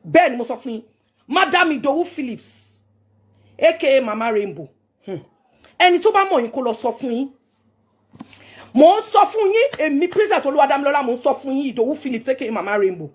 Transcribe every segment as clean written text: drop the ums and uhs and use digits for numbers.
Bẹ́ẹ̀ ni mo sọ fún yín. Madam Idowu Phillips, aka Mama Rainbow, Ẹni tó bá mọ̀ yín, kó lọ sọ fún yín. Mò ń sọ fún yín, èmi Princess Olúwadámilọ́lá, mò ń sọ fún yín, Idowu Phillips, aka Mama Rainbow,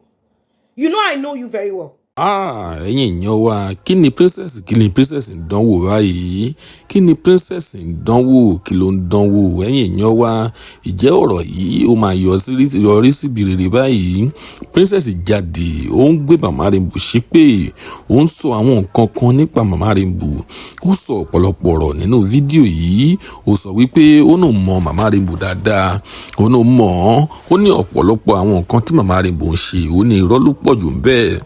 you know I know you very well. Ah, ẹ̀yin èèyàn wa, kí ni princess, kí ni princess ń dánwò báyìí? Kí ni princess ń dánwò? Kí ló ń dánwò? Ẹ̀yin èèyàn wa, ìjẹ́ ọ̀rọ̀ yìí ó máa yọrí síbi rere báyìí? Princess jáde, ó ń gbé Mama Rainbow ṣépè, ó ń sọ àwọn nǹkan kan nípa Mama Rainbow. Ó sọ ọ̀pọ̀lọpọ̀ ọ̀rọ̀ nínú fídíò yìí. Ó sọ wípé ó náà mọ Mama Rainbow dáadáa, ó náà mọ̀ ọ́n. Ó ní ọ̀pọ̀lọpọ̀ àwọn nǹkan tí Mama Rainbow ń ṣe, ó ní irọ́ ló pọ̀ jù bẹ́ẹ̀.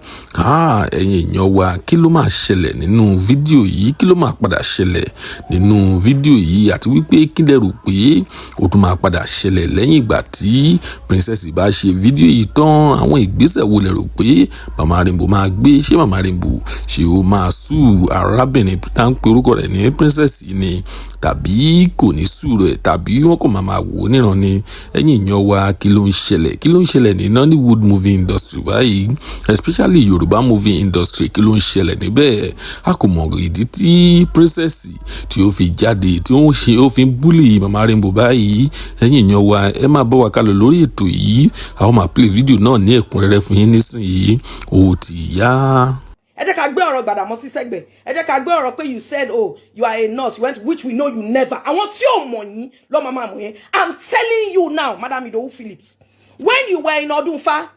Ah, ẹ̀yin èèyàn wa, kí ló máa ṣẹlẹ̀ nínú fídíò yìí? Kí ló máa padà ṣẹlẹ̀ nínú fídíò yìí? Àti wípé kí lẹ rò pé ó tún máa padà ṣẹlẹ̀ lẹ́yìn ìgbà tí princess bá ṣe fídíò yìí tán? Àwọn ìgbésẹ̀ wo lẹ rò pé Mama Rainbow máa gbé? Ṣé Mama Rainbow, ṣé ó máa sue arábìnrin tá ń pe orúkọ rẹ̀ ní princess ni, tàbí kò ní sue rẹ̀, tàbí wọ́n kò máa wò ó níran ni? Ẹ̀yin èèyàn wa, kí ló ń ṣẹlẹ̀? Kí ló ń ṣẹlẹ̀ ní Nollywood movie industry báyìí, especially Yorùbá movie industry? Kí ló ń ṣẹlẹ̀ níbẹ̀? A kò mọ̀ ìdí tí princess tí ó fi jáde, tí ó ń ṣe, ó fi ń bully Mama Rainbow báyìí. Ẹ̀yin èèyàn wa, ẹ máa bọ́ wa kálọ lórí ètò yìí. A ó máa play fídíò náà ní ẹ̀kúnrẹ́rẹ́ fún yín nísìnyìí. Ó ti yá. Ẹ jẹ́ ká gbé ọ̀rọ̀ Gbàdàmọ́sí sẹ́gbẹ̀. Ẹ jẹ́ ká gbé ọ̀rọ̀ pé you said, oh, you are a nurse, you went, which we know you never. Àwọn tí ò mọ̀ yín lọ́ máa mọ̀ yẹn. I'm telling you now, Madam Idowu Phillips, when you were in Odunfa,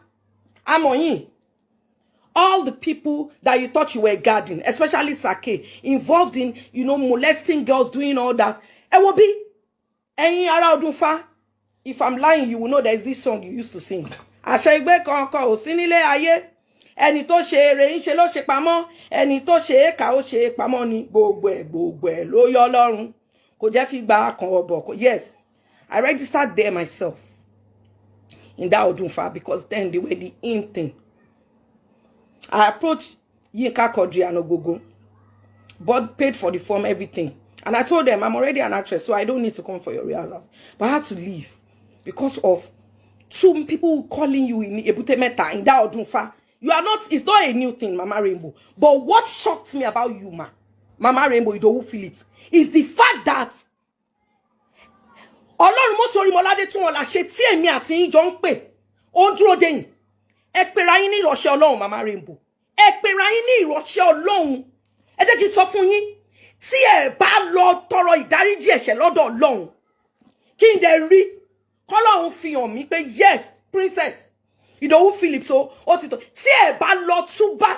àmọ̀ yín. All the people that you thought you were guarding, especially Sake, involved in molesting girls, doing all that. Ẹ wo bí, ẹ̀yin ará Odunfa, if I'm lying, you will know there is this song you used to sing. Àṣẹ ìgbé kankan ò sí nílé ayé. Ẹni tó ṣe eré ń ṣe ló ṣe pamọ́. Ẹni tó ṣe é kà ó ṣe é pamọ́ ni. Gbogbo ẹ̀ ló yọ lọ́rùn. Kò jẹ́ fi gba kan ọbọ̀. Yes, I registered there myself in that Odunfa because then they were the in thing. I approached Yinka Quadri and Ogogo, but paid for the form, everything. And I told them I'm already an actress, so I don't need to come for your rehearsals. But I had to leave because of two people calling you in Ebute Metta in that Odunfa. You are not, it's not a new thing, Mama Rainbow. But what shocked me about you, ma, Mama Rainbow, Idowu Phillips, is the fact that Ọlọ́run Mósè Orímọládé tí wọ́n là ṣe tí èmi àti yín jọ ń pè, ó ń dúró déyìn. Ẹ pera yín ní ìránṣẹ́ Ọlọ́run, Mama Rainbow. Ẹ pera yín ní ìránṣẹ́ Ọlọ́run. Ẹ jẹ́ kí n sọ fún yín, tí ẹ bá lọ tọrọ ìdáríjì ẹ̀ṣẹ̀ lọ́dọ̀ Ọlọ́run, kí n dẹ̀ rí kọ́lọ́run fi hàn mí pé yes, Princess Ìdòwú Phillips o, ó ti tó, tí ẹ bá lọ túbá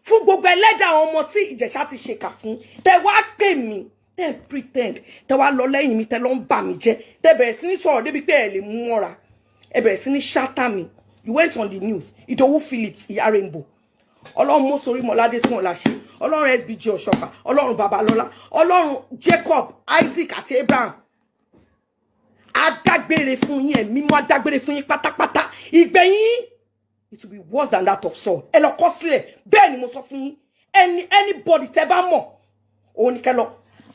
fún gbogbo ẹlẹ́dàá àwọn ọmọ tí Ìjẹ̀ṣà ti ṣèkà fún, tẹ wá pè mí, tẹ pretend, tẹ wá lọ lẹ́yìn mi, tẹ lọ ń bà mí jẹ́, tẹ bẹ̀rẹ̀ sí ní sọ̀rọ̀ débi pé ẹ lè mú mọ́ra, ẹ bẹ̀rẹ̀ sí ní ṣátà mi. You went on the news, Ìdòwú Phillips, ìyá Rainbow. Ọlọ́run Mósè Orímọládé tí wọ́n la ṣe, Ọlọ́run SBJ Ọ̀ṣọ́fà, Ọlọ́run Babalọ́lá, Ọlọ́run Jacob, Isaac àti Abraham, adágbére fún yín. Ẹ̀mí mú adágbére fún yín pátápátá. Ìgbẹ̀yìn, it will be worse than that of Saul. Ẹ lọ kọ sílẹ̀. Bẹ́ẹ̀ ni mo sọ fún yín. Anybody tẹ́ bá mọ̀, òun ni kẹ́ lọ.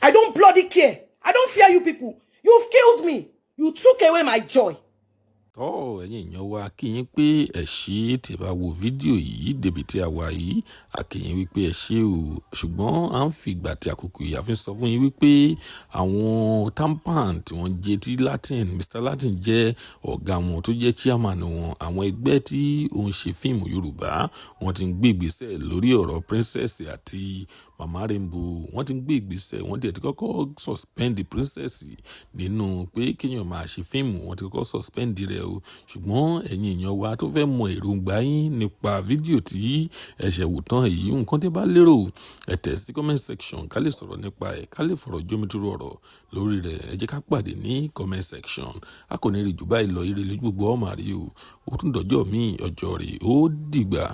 I don't bloody care. I don't fear you people. You've killed me. You took away my joy. Tọ́, ẹ̀yin èèyàn wa, kí yín pé ẹ ṣé tí ẹ bá wo fídíò yìí débi tí a wà yìí. A kí yín wípé ẹ ṣé o. Ṣùgbọ́n à ń fi ìgbà tí àkókò yìí, a fi ń sọ fún yín wípé àwọn TAMPAN tí wọ́n jẹ́, tí Latin, Mr Latin jẹ́ ọ̀gá wọn, tó jẹ́ chairman wọn, àwọn ẹgbẹ́ tí ó ń ṣe fíìmù Yorùbá, wọ́n ti ń gbé ìgbésẹ̀ lórí ọ̀rọ̀ Princess àti Mama Rainbow. Wọ́n ti ń gbé ìgbésẹ̀. Wọ́n tiẹ̀ ti kọ́kọ́ suspend Princess nínú pé kéèyàn máa ṣe fíìmù. Wọ́n ti kọ́kọ́ suspend rẹ̀ o. Ṣùgbọ́n ẹ̀yin èèyàn wa tó fẹ́ mọ èròǹgbà yín nípa fídíò tí ẹ ṣẹ̀ wò tán yìí, nǹkan tí ẹ bá lérò, ẹ tẹ̀ sí comment section, ká lè sọ̀rọ̀ nípa ẹ̀, ká lè fọ̀rọ̀ jómitóró ọ̀rọ̀ lórí rẹ̀. Ẹ jẹ́ ká pàdé ní comment section. A kò ní rí jù báyìí lọ. Ire lójú gbogbo ọmọ àrí o. Ó tún dọjọ́ míì, ọjọ́ rẹ̀ ó dìgbà.